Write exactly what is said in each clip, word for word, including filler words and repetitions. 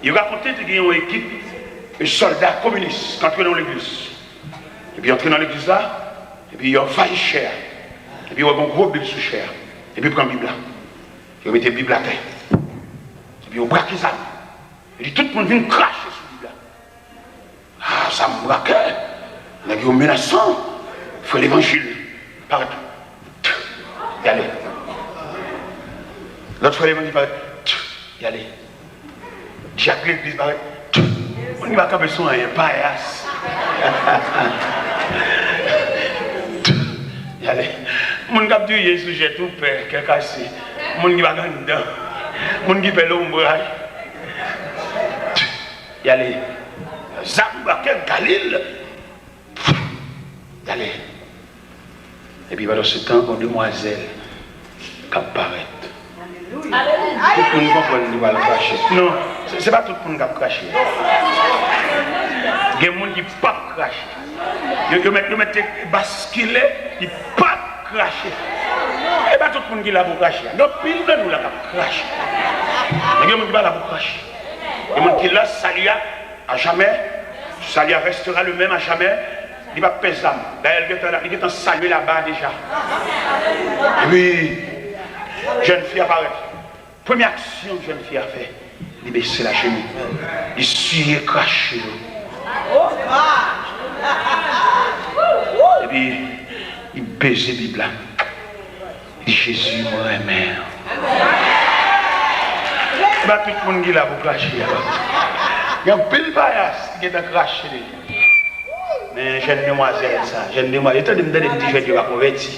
Yo rakonte te gen yon ekip sòlda kominis k antre nan yon legliz. Epi yo antre nan legliz la, epi yo anvayi chè a. Epi yo wè gen yon gwo Bib sou chè a. Epi yo pran Bib la. Yo mete Bib la atè. Epi yo brake zam. Yo di tout moun vin krache sou Bib la. Ah, zam brake. Nèg yo menasan. Frè Levanjil parèt. Y ale. Lòt frè Levanjil parèt. Y ale. Dyak legliz parèt. Moun ki pa kanpe sou anyen, payas. Y ale. Moun k ap touye sou jèt ou pè, kè kase. Moun ki pa gen anndan. Moun ki pè lonbraj. Y ale. Zam brake Galil. Y ale. Epi pandan se tan, yon demwazèl k ap parèt. Tout moun konprann li pral krache. Non, se, se pa tout moun k ap krache. Gen moun ki p ap krache. Yo, yo mèt, yo mèt te baskile, li p ap krache. E pa tout moun ki la pou krache. Gen anpil nan nou la k ap krache. Men gen moun ki pa la pou krache. Gen moun ki la, sali a, à jamais. Salut restera le même à jamais. Li p ap pè zam. Dayè, li gentan, li gentan salye laba deja. Epi, jèn fi a parèt. Premye aksyon jèn fi a fè, li bese lajenou. Li siye krache yo. Epi, li beze Bib la. Li di, Jezi, mwen renmen w. Se pa tout moun ki la pou krache a. Gen anpil payas ki gentan krache deja. Men jèn demwazèl sa, jèn demwazèl, tande m, tande m di jèn yo pa konvèti.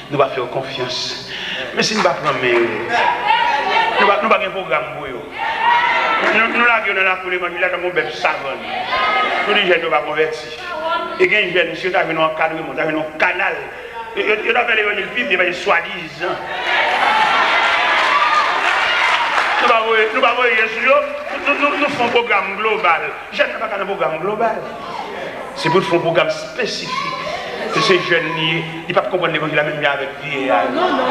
Nou pa fè yo konfyans. Men si n pa pran men yo, nou pa, nou pa gen pwogram pou yo. Nou, nou lage yo nan lakou levanjil la tankou bèf savann. Nou di jèn yo pa konvèti. E gen jèn, si yo ta jwenn yon ankadreman, ta jwenn yon kanal, Yo, yo, yo t ap fè levanjil pi byen pase swadizan. Nou pa voye, nou pa voye je sou yo, nou, nou, nou, nou fè yon pwogram global. Jèn nan pa ka nan pwogram global. Se pou n fè yon pwogram espesifik. Se, se jèn li ye, li p ap konprann levanjil la menm jan avèk vye a yo. Non, non,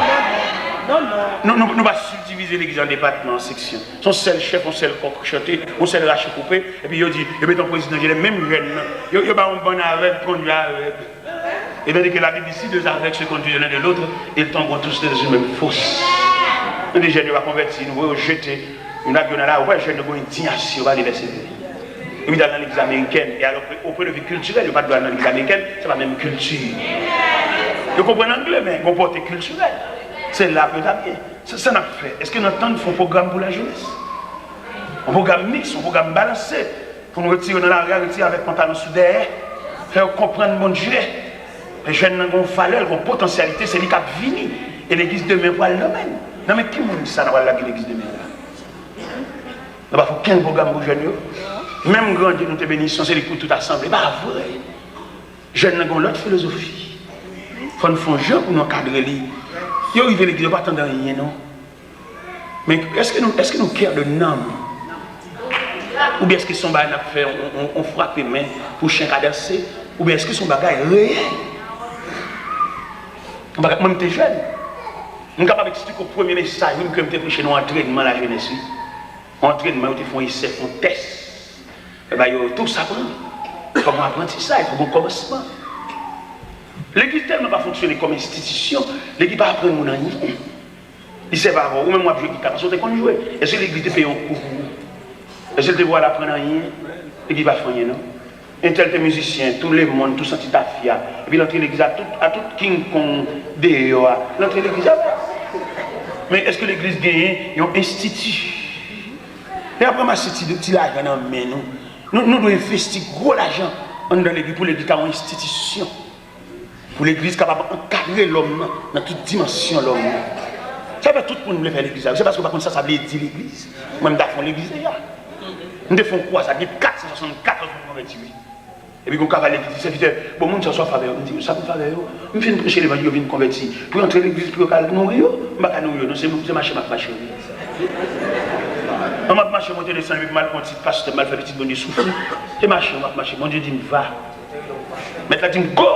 non, non, non. Nou, nou, nou pa sibdivize legliz an depatman, an seksyon. Se yon sèl chèf, yon sèl kò k chante, yon sèl rache koupe, epi yo di, yo mete yon prezidan, yo di menm jèn nan. Yo, yo ba yon bann avèg kondui avèg. Et tandis que la Bible dit, si deux aveugles se conduisent l'un de l'autre, ils tomberont tous deux dans une même fosse. Nou di jèn yo pa konvèti, nou voye yo jete, nou lage yo nan lari, ou wè jèn yo gen yon endiyasyon, yo pa vle vèse. Epi t al nan legliz amerikèn, e alò ke o pwen de vi kiltirèl, yo pa t dwe al nan legliz amerikèn, se pa menm kilti. Yo konprann angle, men gon pòte kiltirèl. Se la pou yo ta byen. Se sa n ap fè. Èske n antann fè yon pwogram pou lajenès? Yon pwogram miks, yon pwogram balanse. Pou nou retire yo nan lari a, retire avèk pantalon sou dèyè. Fè yo konprann Bondye. Jèn nan gen yon valè, l gen yon potansyalite, se li k ap vini. E legliz demen pral nan men n. Nan men ki moun sa n a pral lage legliz demen an la? Nou pa fè okenn pwogram pou jèn yo. Menm gran Dye nou te benediksyon, se li k pou tout asanble. Pa vre. Jèn nan gen yon lòt filozofi. Fò n fè yon jan pou nou ankadre li. Yo rive legliz, yo pa tande anyen, non. Men èske nou, èske nou care de nanm? Oubyen èske se yon bagay n ap fè, on, on, on frape men pou chen ka danse? Oubyen èske se yon bagay reyèl? Yon bagay, mwen, m te jèn. M kapab eksplike w premye mesaj, wi, ke m te preche nan yon antrènman lajenès, wi. Yon antrènman, yo te fè yon esè, fè yon tès. Yo ba yo tou sa pou nou. Fòk gon aprantisaj, fòk gon kòmansman. Legliz tèlman pa fonksyone kòm enstitisyon, legliz pa aprann moun anyen. Li sèvi avè w, ou menm w ap jwe gita, paske w te konn jwe. Èske legliz te peye yon kou pou ou? Èske l te voye w al aprann anyen? Legliz pa fè anyen, non. Entèl te mizisyen, tou lemonn, tou santi tafya. Epi l antre legliz a tout, a tout King Kong deyò a. L antre legliz avè l. Men èske legliz genyen yon enstiti? Lè y ap ranmase ti, ti lajan nan men nou, nou, nou dwe envesti gwo lajan anndan legliz pou legliz ta yon enstitisyon. Pou legliz kapab ankadre lòm nan, nan tout dimansyon lòm nan. Sa fè tout moun vle fè legliz la. Se paske yo pa konn sa sa vle di legliz. Mwen, m ta fè yon legliz deja. M te fè yon kwazad, gen kat san swasannkatòz moun konvèti, wi. Epi gon kavalye ki di, sèvitè, bon, moun sa yo sòf avè yo. M di, sa pou m fè avè yo? M fin preche levanjil, yo vin konvèti. Pou yo antre legliz, pou yo ka nouri yo? M pa ka nouri yo, non, se, se mache m ap mache, wi. Mwen, m ap mache, monte desann, epi m al pran ti pastè, m al fè pitit Bondye soufri. Se mache m ap mache, Bondye di m, va. Mèt la di m, go!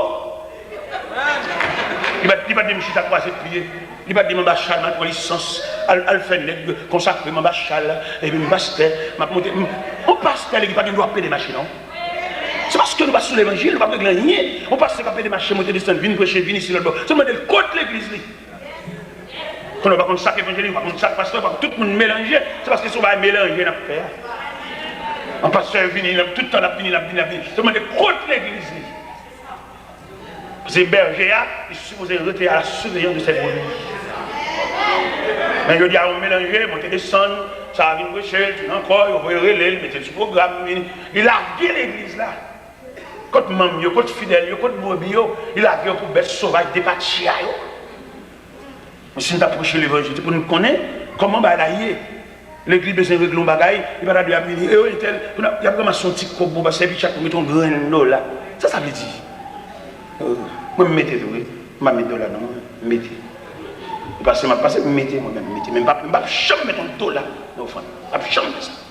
Li pa t, li pa t di m chita kwaze pye. Li pa t di m anba chal m al pran lisans, al, al fè nèg konsakre m anba chal, epi m pastè, m ap monte. M, yon pastè li pa gen dwa pede mache non. Se paske nou pa sou levanjil, nou pa regle anyen. Yon pastè pa pede mache, monte desann, vin preche, vin isi lòt bò. Se mande l kot legliz li. Konnen w pa konn sa k evanjelik, w pa konn sa k pastè, w pa konn, tout moun melanje. Se paske se yon bagay melanje n ap fè a. Yon pastè vini, l ap, tout tan l ap vini, l ap vini, l ap vini. Se mande kot legliz li. Se bèje a, li sipoze rete a la surveillance de ses brebis. Men jodi a, yon melanje, monte desann, sa a vin preche, l tounen ankò, yo voye rele l, mete l sou pwogram, li, li lage legliz la. Kot manm yo, kot fidèl yo, kot brebis yo, li lage yo pou bèt sovaj depatche a yo. Men si n ta preche levanjil, se pou n konnen kòman bagay la ye. Legliz bezwen regle yon bagay, li pa ta dwe ap vini, e yo entèl, pou n ap, y ap ranmase yon ti kòb pou pastè, epi chak moun mete yon grenn dola. Sa sa vle di? Euh, mwen m mete tou, wi. M pa met dola non, mwen m mete. E pase m ap pase, m mete, mwen menm m mete. Men m p ap, m p ap janm met yon dola nan ofrann. M p ap janm fè sa.